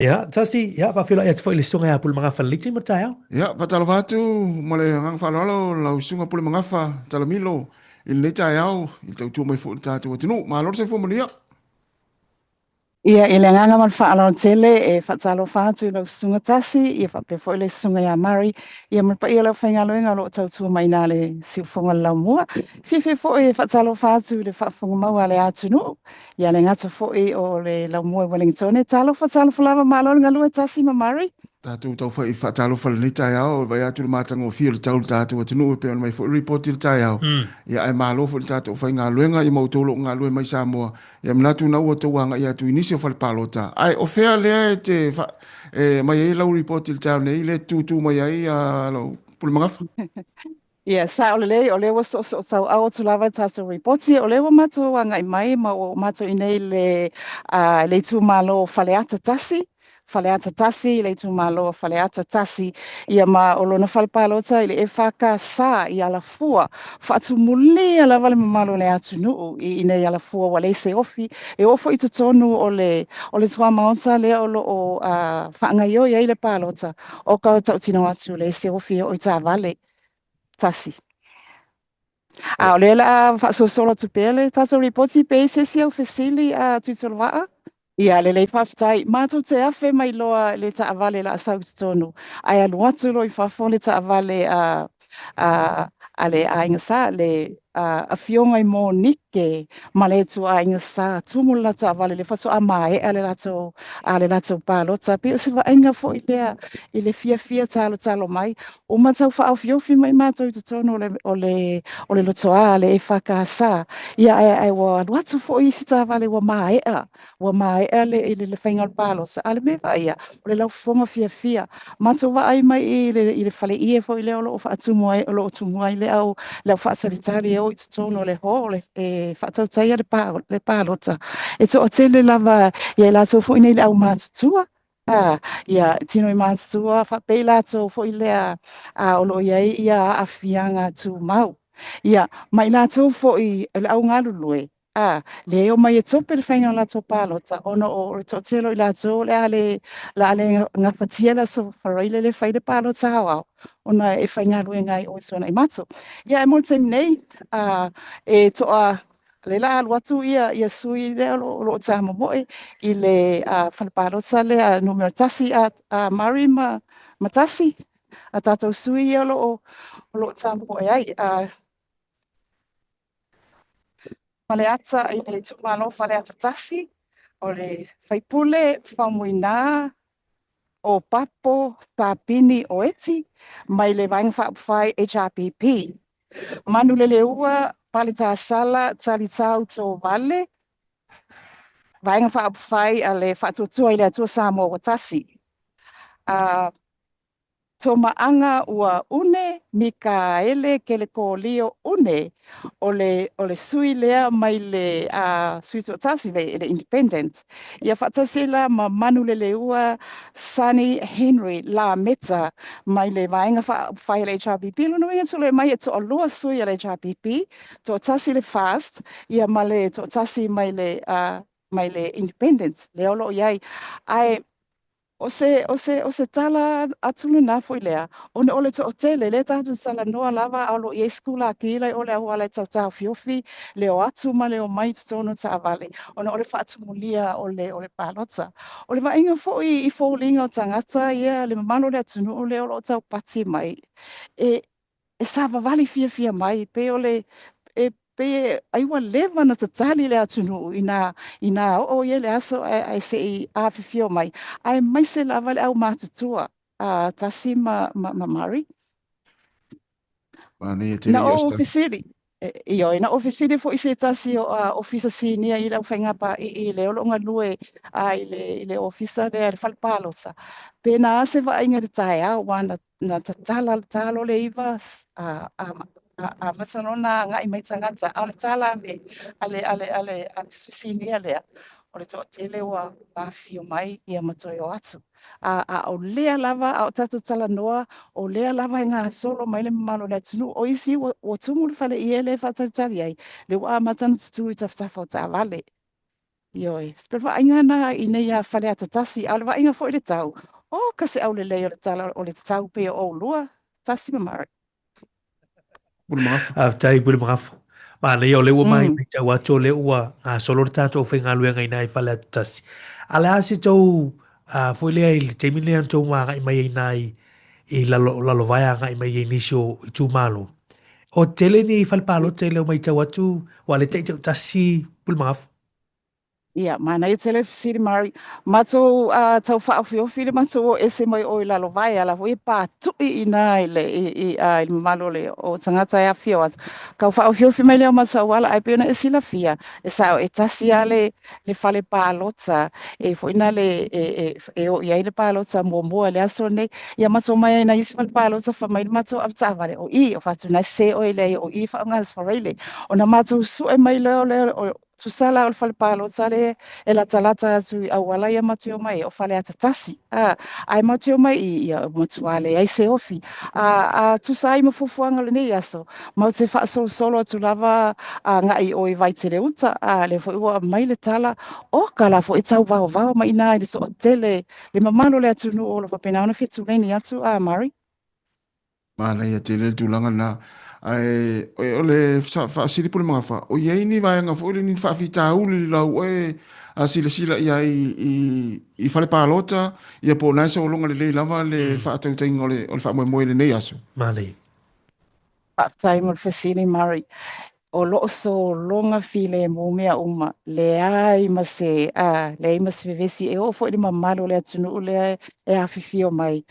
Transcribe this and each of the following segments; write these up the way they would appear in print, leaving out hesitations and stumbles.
Ia, Tasi, ia, faafeiloai atu foi i le susuga ia Pulemagafa Lelei mo le taeao. Ia, faatalofa atu ma le agaga faaaloalo lau susuga Pulemagafa Talamilo i lenei taeao i le tautua mai foi i le tatou atunuu. Malo le soifua manuia. Ia, i le agaga ma le faaaloalo tele e faatalofa atu i lau susuga Tasi, ia faapea foi le susuga ia Murray, ia ma le paia o le aufaigaluega o lo o tautua mai i ina le siufofoga o le laumua. Fiafia foi e faatalofa atu i le faafofoga mau a le atunuu, Ia le gata foi o le laumua i Wellingtone. Talofa, talofa lava, malo le galue Tasi ma Murray. Tatou taufai faatalofa i lenei taeao, vaai atu le matagofie o le tau i le tatou atunuu e pei ona aumai foi lipoti i le taeao. Ia ae malo foi i le tatou aufaigaluega ia ma outou o lo o galulue mai Samoa. Ia manatu na ua outou agai atu i nisi o fale palota. Ae o fea lea e te e aumai ai lau lipoti i le taeao nei lea e tutu mai ai lau Pulemagafa? Ia, sao lelei, o lea ua soosootauau atu lava le tatou ripoti, o lea ua matou agai mai ma ua matou i inei i le, uh, le itumalo o Faleata 1, Faleata 1, le itumalo o Faleata 1, ia ma o lona fale palota i le EFKS i Alafua, faatumulia lava le mamalu o le atunuu i inei i Alafua ua leai se ofi, e oo foi i totonu o le, o le tuamaota lea o lo o uh, faagaioi ai le palota, o ka tautino atu leai se ofi e oo i taavale. Tasi. A o lea o le a faasolosolo atu pea le tatou lipoti pe i ai se isi au fesili a Tuitolovaa? Ia lelei faafetai. Matou te afe mai loa le taavale la sau i totonu ae alu atu loa i fafo le taavale a a a le aiga sa le afioga i Monike ma le ituaiga sa tumu le latou taavale lea faatoa maea le latou a le latou palota. Pei o se vaaiga foi lea i le fiafia talotalo mai. Uma tau faaofiofi mai matou i totonu o le, o le, o le lotoa a le EFKS, ia ae, ae ua alu atu foi isi taavale ua maea, ua maea le, i le, le faiga o le palota. A o le mea vaaia, o le laufofoga fiafia. Matou vaai mai i le, i le faleie foi lea o lo o faatumu ai, o lo o tumu ai le au, le au faatalitali e o i totonu o le hall e faatautaia le, pa, le palota. E toatele lava ia i latou foi nei le aumatutua, A, ia, tino i matutua, faapea i latou foi lea a, o lo o i ai ia aafiaga tumau. Ia, ma i latou foi o le au galulue, a, lea e omai e tope le faiga o latou palota ona o le toatele o i latou o le a le, le a le gafatia le Aso Faraile lea e fai le palota aoao ona e faigaluega ai o i Tuanaimato. Ia, ae mo le taimi nei, a, e toa O lea la alu atu ia, ia sui lea o lo, o lo o tāmomoe i le uh, fale palota lea numera 1 a, a Murray ma, ma Tasi, a tātou sui ia o lo o, o lo o tāmomoe ai. Uh, Faleata i le itumalo Faleata 1, o le faipule Faumuina o Papo Sapini Oeti mai le Vaega Faaupufai HRPP. Manuleleua, Paletasala, Talitau Tovale, Vaega Faaupufai a le Faatuatua i le Atua Samoa ua Tasi. A Tomaaga ua une, Mikaele Kelekolio une, o le, o le sui lea mai le uh, sui toatasi, le, le independent. Ia faatasi ai la ma Manuleleua Sonny Henry Lameta mai le Vaega Faaupufai a le HRPP. Lona uiga tulai mai e toalua sui a le HRPP, toatasi le FAST, ia ma le toatasi mai le, uh, mai le Independent, lea o lo o i ai. Ae o se, o se, o se tala atu lena foi lea, ona o le toatele, lea tatou te talanoa lava a o lo o i ai sikulaki i o le auala e tau taofiofi le o atu ma le omai i totonu o taavale, ona o le faatumulia o le, o le palota. O le vaaiga foi i foliga o tagata ia, le mamalu o le atunuu lea o lo o taupati mai, e, e savavali fiafia mai, pei o le, e pei e, ai ua leva ona tatali le atunuu inā, inā oo ia le aso ae, ae se i afifio mai, aemaise lava le aumatutua a Tasi ma, ma, ma Murray. Manaia tele Na ia o ou se fesili, ioe, na ou fesili foi i se tasi o Ofisa Sinia i le aufaiga paii lea o lo o galue i le, i le ofisa lea i le fale palota, pe na a se vaaiga i le taeao, aua na, na tatala le talo le iva, a, a, amata loa ona agai mai tagata, a o le tala a le, a le, a le, a le, a le Sui Sinia lea, o le toatele ua afifio mai ia ma toe o atu. A, a o lea lava, a o tatou talanoa, o lea lava e gasolo mai le mamalu o le atunuu. O isi ua, ua tumu le fale ie lea e faatalitali ai, lea ua amata ona tutū i tafatafa o taavale. Ioe, pei o le vaaiga lena i nei a Faleata 1, a o le vaaiga foi i le tau, o ka se aulelei o le tala o le tau pei o oulua, Tasi ma Murray. Pule Magafa. Faafetai Pule Magafa. Manaia o lea ua mai matau atu o lea ua gasolo le tatou aufaigaluega i ina i Faleata 1. A o le a se tou foi lea i le taimi lea na tou agai mai ai i ina i lalo, Lalovaea agai mai ai i nisi o itumalo? O tele ni fale palota i lou matau atu, ua le taitautasi Pule Magafa. Ia, manaia tele le fesili Murray. Matou uh, tau faaofiofi le matou o ese mai o i Lalovaea la foi e patu'i i ina i le, i, i, uh, i le mamalu o le o tagata e afio atu. Kau faaofiofi mai lea o matou auala ae pei ona e silafia, e sao e tasi lava le, le fale palota e foi na le e, e, e o i ai le palota muamua i le aso lenei. Ia matou omai ai nai isi fale palota fai mai le matou avetaavale, o i, o Fatuna e sese oe leai o i e faaaoga le faraile. Ona matou sue mai lea o le o, tusa la o le fale palota le e latalata atu i auala ia matou omai ai, o Faleata 1. A, ae matou omai i i, ia, ua matua leai se ofi. A, a tusa ai ma fuafuaga o lenei aso, matou te faasolosolo atu lava agai i o i Vaitele uta, a lea foi ua aumai le tala, oka la foi e tauvaovao mai i ina i le toatele, le mamalu o le atunuu o lo o faapena ona fetuleini atu, a Murray? Manaia tele le tulaga lena. Ae o le faasili Pulemagafa, o i ai ni vaega foi lea, ni faafitauli lau oe a silasila i ai i, i fale palota, ia po o na e sologa lelei lava le faatautaiga o le, o le faamoemoe i lenei aso. Manaia. Faafetai mo le fesili Murray. O lo o sologa filemu mea uma, leai ma se, a, leai ma se vevesi, e oo foi i le mamalu o le atunuu lea e afifio mai,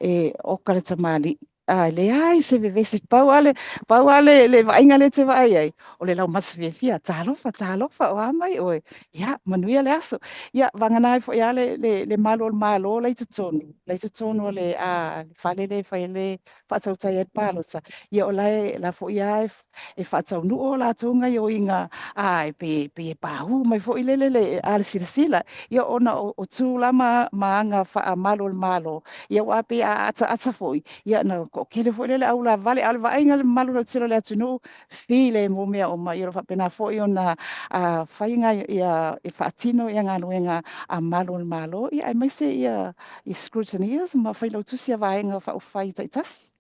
e oka le tamalii. A, leai se vevesi, pau lava le, pau lava le, le vaaiga lea e te vaai ai, o le laumata fiafia, talofa, talofa, o a mai oe, ia, manuia le aso. Ia, vagana ai foi lava le, le, le malu o le Malo la i totonu, la i totonu o le, a, le fale lea e fai ai le faatautai ai le palota, ia o la e, la foi lava e e faataunuu o latou gaioiga, a e pei, pei e pahū mai foi lele le, a le silasila, ia ona o, o tu la ma, ma aga faamalu o le Malo, ia ua pei a ataata foi, ia na toatele foi lele au lavale, a o le vaaiga le mamalu lautele o le atunuu, filemu mea uma, ia o lo o faapena foi ona a, fai nga, ia, e faatino ia galuega a malu o le Malo, ia aemaise ia, ia scrutineers ma failautusi a vaega faaupufai taitasi.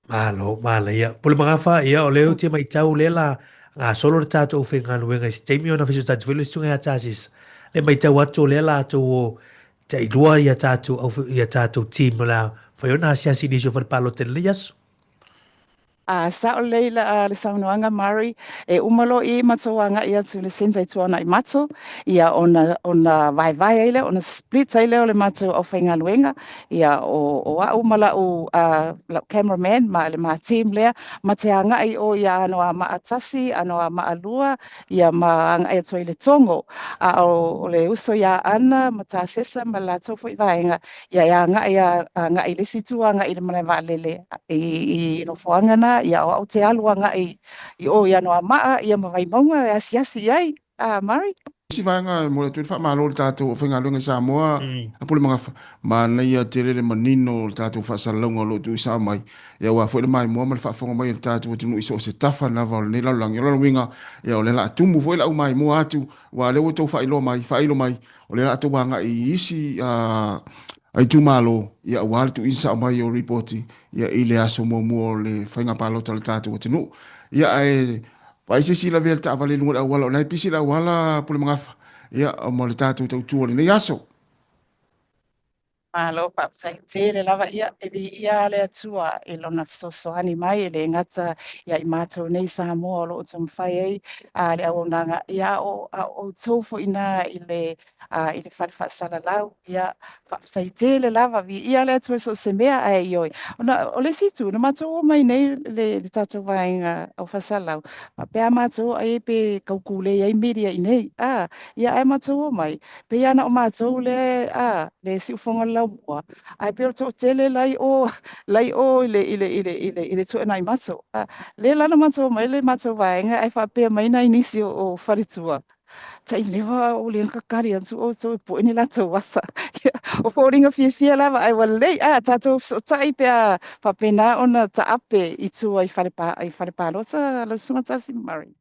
Malo, manaia. Pule Magafa, ia, o lea ou te matau lea la gasolo le tatou aufaigaluega i se taimi ona fesootati foi le susuga ia Tasisa. Le matau atu o lea latou o tailua ia tatou au ia tatou team o le a mafai ona asiasi i nisi o fale palota i lenei aso. A sao lelei la le saunoaga Murray, e uma loa i matou agai atu i le centre i Tuanaimato, ia ona ona vaevae ai lea, ona split ai lea o le matou aufaigaluega, Ia, o, o au ma la'u, uh, la'u cameraman ma le ma team lea, ma te aga'i i o ia Anoamaa 1, Anoamaa 2, ia ma aga'i atu ai i Letogo. A o, o le uso iā Ana ma Tasesa ma le latou foi vaega, ia e aga'i a, aga'i i le isi itu aga'i i le malae vaalele i, i nofoaga na, ia o au te alu aga'i i o i Anoamaa, ia ma Vaimauga e asiasi i ai. Ah, Murray? Isi vaega e momoli atu ai le faamalo i le tatou aufaigaluega i Samoa, a Pule Magafa, manaia tele le manino o le tatou faasalalauga o lo o tuuisa mai, ia aua foi le maimoa ma le faafofoga mai a le tatou atunuu i so o se tafa lava o lenei lalolagi. O lona uiga, ia o lea o le a tumu foi le aumaimoa atu, aua o lea ua outou faailoa mai, faailo mai, o lea o le a outou agai i isi itumalo, ia aua le tuuina sao mai o lipoti ia i le aso muamua o le faiga palota a le tatou atunuu. Ia ae Vaai se isi lavea le taavale i luga o le auala, o la e pisi le auala Pulemagafa, ia, ma le tatou tautua o lenei aso. Malo faafetai tele lava, ia e viia lava le Atua i lona fesoasoani mai, e le gata ia i matou nei Samoa o lo o taumafai ai a le auaunaga, ia a o, a o outou foi ina i le, a, i le fale faasalalau, ia faafetai tele lava, viia le Atua i so o se mea, ae ioe. Ona o le isi itu, na matou o mai nei le, le tatou vaega au faasalalau, faapea a matou ai pe kaukulei ai media i nei, a, ia ae matou o mai, pei lava na o matou le, a, le siufofoga o le laumua, ae pei o le toatele la i o, la i o i le, i le, i le, i le, i le tuanaimato. A, lea la na matou o mai le matou vaega ae faapea mai nai nisi o, o faletua, Tailewa o le kakali atu outou e poe ni latou asa. O foliga fiafia lava ae ua lelei a tatou fesootai pe a faapena ona taape i tua i fale, pa, i fale palota lau Susuga Tasi Murray.